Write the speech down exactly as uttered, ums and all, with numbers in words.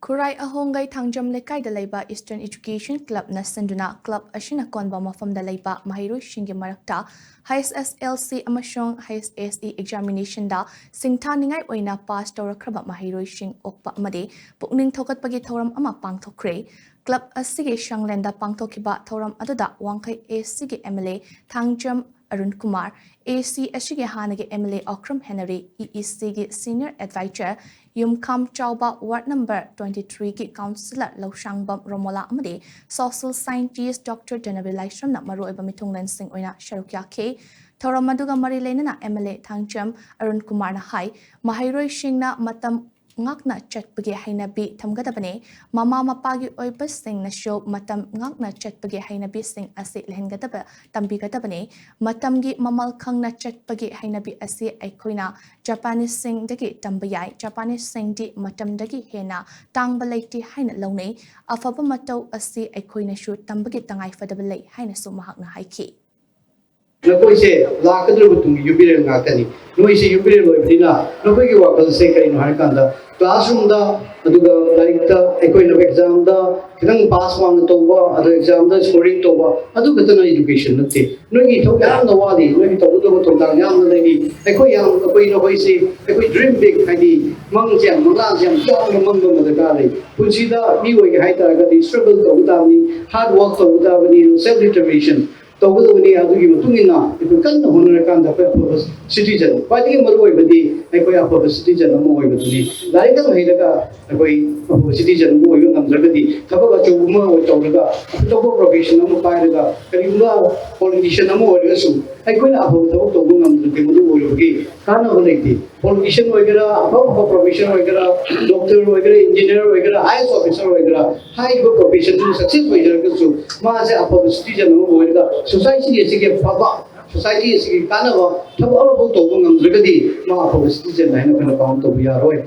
ꯈꯨꯔꯥꯏ ꯑꯍꯣꯡꯒꯩ ꯊꯥꯡꯖꯝ ꯂꯩꯀꯥꯏꯗ ꯂꯩꯕ Eastern Education Clubꯅ ꯁꯤꯟꯗꯨꯅ club ꯑꯁꯤꯅ ꯀꯣꯟꯕ ꯃꯐꯝꯗ ꯂꯩꯕ ꯃꯍꯩꯔꯣꯏꯁꯤꯡꯒꯤ ꯃꯔꯛꯇ H S S L C ꯑꯃꯁꯨꯡ H S S E examinationꯗ ꯁꯤꯡꯊꯥꯅꯤꯡꯉꯥꯏ ꯑꯣꯏꯅ pass ꯇꯧꯔꯛꯈ꯭ꯔꯕ ꯃꯍꯩꯔꯣꯏꯁꯤꯡ ꯑꯣꯛꯄ ꯑꯃꯗꯤ ꯄꯨꯛꯅꯤꯡ ꯊꯧꯒꯠꯄꯒꯤ ꯊꯧꯔꯝ ꯑꯃ ꯄꯥꯡꯊꯣꯛꯈ꯭ꯔꯦ꯫ Club ꯑꯁꯤꯒꯤ ꯁꯪꯂꯦꯟꯗ ꯄꯥꯡꯊꯣꯛꯈꯤꯕ ꯊꯧꯔꯝ ꯑꯗꯨꯗ ꯋꯥꯡꯈꯩ A Cꯒꯤ M L A Thangjam Arun Kumar, A C ꯑꯁꯤꯒꯤ ꯍꯥꯟꯅꯒꯤ M L A Okram Henry, E E Cꯒꯤ senior advisor ꯌꯨꯝꯈꯥꯝ ꯆꯥꯎꯕ, ward number twenty threeꯒꯤ councillor Lousangbam Romola ꯑꯃꯗꯤ social scientist Doctor ꯗꯅꯕꯤ ꯂꯥꯏꯁ꯭ꯔꯝꯅ ꯃꯔꯨꯑꯣꯏꯕ ꯃꯤꯊꯨꯡꯂꯦꯟꯁꯤꯡ ꯑꯣꯏꯅ ꯁꯔꯨꯛ ꯌꯥꯈꯤ꯫ ꯊꯧꯔꯝ ꯑꯗꯨꯒ ꯃꯔꯤ ꯂꯩꯅꯅ M L A Thangjam Arun ꯀꯨꯃꯥꯔꯅ ꯍꯥꯏ, ꯃꯍꯩꯔꯣꯏꯁꯤꯡꯅ ꯃꯇꯝ ꯉꯥꯛꯅ ꯆꯠꯄꯒꯤ ꯍꯩꯅꯕꯤ ꯊꯝꯒꯗꯕꯅꯤ꯫ ꯃꯃꯥ ꯃꯄꯥꯒꯤ ꯑꯣꯏꯕꯁꯤꯡꯅꯁꯨ ꯃꯇꯝ ꯉꯥꯛꯅ ꯆꯠꯄꯒꯤ ꯍꯩꯅꯕꯤꯁꯤꯡ ꯑꯁꯤ ꯂꯩꯍꯟꯒꯗꯕ, ꯇꯝꯕꯤꯒꯗꯕꯅꯤ꯫ ꯃꯇꯝꯒꯤ ꯃꯃꯜ ꯈꯪꯅ ꯆꯠꯄꯒꯤ ꯍꯩꯅꯕꯤ ꯑꯁꯤ ꯑꯩꯈꯣꯏꯅ ꯖꯄꯥꯅꯤꯁꯁꯤꯡꯗꯒꯤ ꯇꯝꯕ ꯌꯥꯏ꯫ ꯖꯄꯥꯅꯤꯁꯁꯤꯡꯗꯤ ꯃꯇꯝꯗꯒꯤ ꯍꯦꯟꯅ ꯇꯥꯡꯕ ꯂꯩꯇꯦ ꯍꯥꯏꯅ ꯂꯧꯅꯩ꯫ ꯑꯐꯕ ꯃꯇꯧ ꯑꯁꯤ ꯑꯩꯈꯣꯏꯅꯁꯨ ꯇꯝꯕꯒꯤ ꯇꯉꯥꯏꯐꯗꯕ ꯂꯩ ꯍꯥꯏꯅꯁꯨ ꯃꯍꯥꯛꯅ ꯍꯥꯏꯈꯤ꯫ ꯅꯈꯣꯏꯁꯦ ꯂꯥꯛꯀꯗꯧꯔꯤꯕ ꯇꯨꯡꯒꯤ ꯌꯨꯝꯕꯤꯔꯦꯜ ꯉꯥꯛꯇꯅꯤ꯫ ꯅꯣꯏꯁꯦ ꯌꯨꯝꯕꯤꯔꯦꯜ ꯑꯣꯏꯕꯅꯤꯅ ꯅꯈꯣꯏꯒꯤ ꯋꯥꯈꯜꯁꯦ ꯀꯔꯤꯅꯣ ꯍꯥꯏꯔꯀꯥꯟꯗ classroomꯗ, ꯑꯗꯨꯒ ꯂꯥꯏꯔꯤꯛꯇ ꯑꯩꯈꯣꯏꯅ examꯗ ꯈꯤꯇꯪ pass ꯋꯥꯡꯅ ꯇꯧꯕ, ꯑꯗꯨꯒ examꯗ scoring ꯇꯧꯕ, ꯑꯗꯨ ꯈꯛꯇꯅ education ꯅꯠꯇꯦ꯫ ꯅꯣꯏꯒꯤ ꯏꯊꯧ ꯌꯥꯝꯅ ꯋꯥꯠꯂꯤ, ꯅꯣꯏꯒꯤ ꯇꯧꯒꯗꯕ ꯊꯧꯗꯥꯡ ꯌꯥꯝꯅ ꯂꯩꯔꯤ꯫ ꯑꯩꯈꯣꯏ ꯌꯥꯝ, ꯑꯩꯈꯣꯏ ꯅꯈꯣꯏꯁꯤ ꯑꯩꯈꯣꯏ dream big, ꯍꯥꯏꯗꯤ ꯃꯪꯁꯦ ꯌꯥꯝ, ꯃꯪꯂꯥꯟꯁꯦ ꯌꯥꯝ ꯆꯥꯎꯅ ꯃꯪꯕ ꯑꯃ ꯗꯔꯀꯥꯔ ꯂꯩ꯫ ꯄꯨꯟꯁꯤꯗ ꯃꯤ ꯑꯣꯏꯒꯦ ꯍꯥꯏ ꯇꯥꯔꯒꯗꯤ struggle ꯇꯧꯕ ꯇꯥꯕꯅꯤ, hard work ꯇꯧꯕ ꯇꯥꯕꯅꯤ, self determination ꯇꯧꯒꯗꯕꯅꯤ꯫ ꯑꯗꯨꯒꯤ ꯃꯇꯨꯡ ꯏꯟꯅ ꯑꯩꯈꯣꯏ ꯀꯟꯅ ꯍꯣꯠꯅꯔꯀꯥꯟꯗ ꯑꯩꯈꯣꯏ ꯑꯐꯕ citizen, ꯈ꯭ꯋꯥꯏꯗꯒꯤ ꯃꯔꯨ ꯑꯣꯏꯕꯗꯤ ꯑꯩꯈꯣꯏ ꯑꯐꯕ citizen ꯑꯃ ꯑꯣꯏꯕꯗꯨꯅꯤ꯫ ꯂꯥꯏꯔꯤꯛ ꯇꯝ ꯍꯩꯔꯒ ꯑꯩꯈꯣꯏ ꯑꯐꯕ citizen ꯑꯃ ꯑꯣꯏꯕ ꯉꯝꯗ꯭ꯔꯒꯗꯤ, ꯊꯕꯛ ꯑꯆꯧꯕ ꯑꯃ ꯑꯣꯏ ꯇꯧꯔꯒ, ꯑꯆꯧꯕ profession ꯑꯃ ꯄꯥꯏꯔꯒ, ꯀꯔꯤꯒꯨꯝꯕ politician ꯑꯃ ꯑꯣꯏꯔꯒꯁꯨ, ꯑꯩꯈꯣꯏꯅ ꯑꯐꯕ ꯊꯕꯛ ꯇꯧꯕ ꯉꯝꯗ꯭ꯔꯗꯤ ꯃꯗꯨ ꯑꯣꯏꯔꯨꯕꯒꯤ ꯀꯥꯟꯅꯕ ꯂꯩꯇꯦ꯫ Politician ꯑꯣꯏꯒꯦꯔꯥ, ꯑꯐ ꯑꯐꯕ profession ꯑꯣꯏꯒꯦꯔꯥ, doctor ꯑꯣꯏꯒꯦꯔꯥ, engineer ꯑꯣꯏꯒꯦꯔꯥ, I A S officer ꯑꯣꯏꯒꯦꯔꯥ, ꯍꯥꯏꯔꯤꯕ professionꯗꯨ success ꯑꯣꯏꯖꯔꯒꯁꯨ, ꯃꯥꯁꯦ ꯑꯐꯕ citizen ꯑꯃ ꯑꯣꯏꯔꯒ society ꯑꯁꯤꯒꯤ ꯐꯕ, society ꯑꯁꯤꯒꯤ ꯀꯥꯟꯅꯕ ꯊꯕꯛ ꯑꯃꯐꯥꯎ ꯇꯧꯕ ꯉꯝꯗ꯭ꯔꯒꯗꯤ, ꯃꯥ ꯑꯐꯕ citizen ꯍꯥꯏꯅ ꯑꯩꯈꯣꯏꯅ count ꯇꯧꯕ ꯌꯥꯔꯣꯏ꯫